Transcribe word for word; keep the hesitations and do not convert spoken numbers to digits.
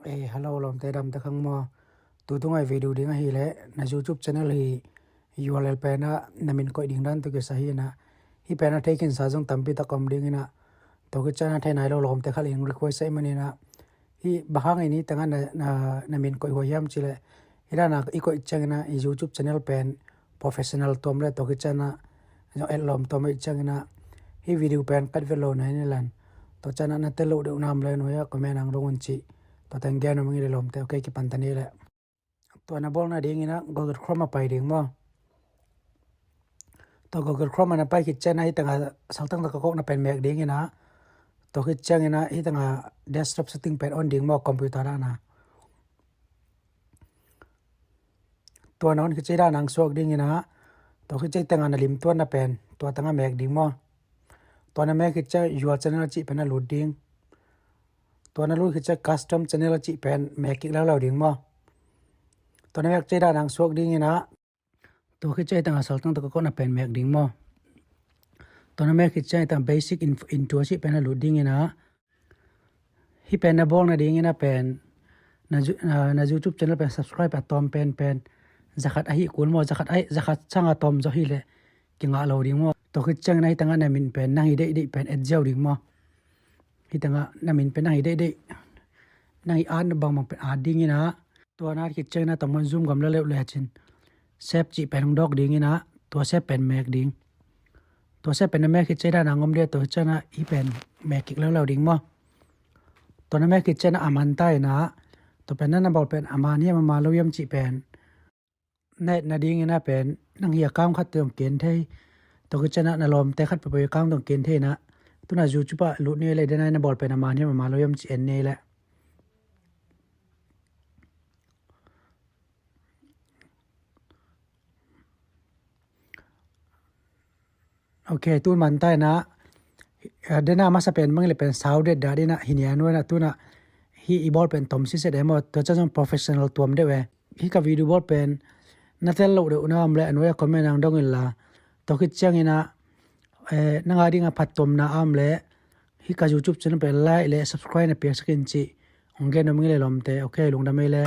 Eh, hello lawmte, damte khang maw? Tutung a i video ding ahih leh na YouTube channel hi U R L pen ah na min koih ding dan tawh kisai hi in ah, hih pen ah thei khinsa zong tampi tak om ding in ah, tua khit ciang ah thei nai lo lawmte khat in request ahih manin ah, hih bang hangin hih teng ah na, na, na min koih huai hiam cih leh, hih dan a i koih ciangin ah i YouTube channel pen professional tuam leh, tua khit ciang ah zong et lawm tuam ahih ciangin ah, hih video pen kat vet lo na hi in ah, tua ciang ah na tel loh deuh na om leh nuai ah comment hong dong un ci. Tua teng gen nuam ing ei lawmte, okay, kipan ta ni leh. Tua na bawl nadingin ah Google Chrome ah pai ding maw? Tua Google Chrome ah na pai khit ciang ah hih teng ah saltang tawh ka kawkna pen mek ding in ah, tua khit ciangin ah hih teng ah desktop setting pen on ding maw, computer ah na. Tua na on khit ciang hih dan hong suak ding in ah, tua khit ciang hih teng ah na lim tuanna pen, tua teng ah mek ding maw? Tua na mek khit ciang your channel cih pen ah lut ding. Tua na lut khit ciang custom channel cih pen mek kik leuleu ding maw? Tua na mek ciang hih dan hong suak ding in ah, tua khit ciang hih teng ah saltang tawh ka kawkna pen mek ding maw? Tua na mek khit ciang hih teng ah basic in, intro cih pen ah lut ding in ah, hih pen na bawl nadingin ah pen na, na, na YouTube channel pen subscribe a tawm pen pen za khat ahih kul maw, za khat ahih, za khat sang a tawm zaw hi leh kingah lo ding maw? Tua khit ciangin ah hih teng ah na min pen nang hi deihdeih pen et ziau ding maw? Hih teng ah na min pen nang hi deihdeih, nang hi at bangbang pen at ding in ah, tua na at khit ciangin ah tawm hong zoom gam leuleu lecin save cih pen hong dawk ding in ah, tua save pen mek ding. Tua save pen na mek khit ciang hih dan hong om ding, tua khit ciang ah hih pen mek kik leuleu ding maw? Tua na mek khit ciang ah a man ta in ah, tua pen na na bawl pen a man hiam a man lo hiam cih pen na et nadingin ah pen nang hi account khat tawh hong ken thei. Tua khit ciang ah na lawmte khat peuhpeuh account tawh hong ken thei in ah, tu in ah YouTube ah lut ni leh, den ah na bawl pen a man hiam a man lo hiam cih en ni leh. Ok, tu in man ta in ah, eh, den ah masa pen bang leh pen sau detdet in ah hi nia nuai in ah, tu in ah hih i bawl pen tom siset e maw, tua ciang zong professional tuam deuh e. Hih ka video bawl pen na tel loh deuh na om leh a nuai ah comment hong dong in la, tua khit ciangin ah, eh, nang a ding a phattuamna a om leh hih ka YouTube channel pen like leh subscribe na piaksak in cih hong gen nuam ing ei lawmte. Ok, lungdam ei leh.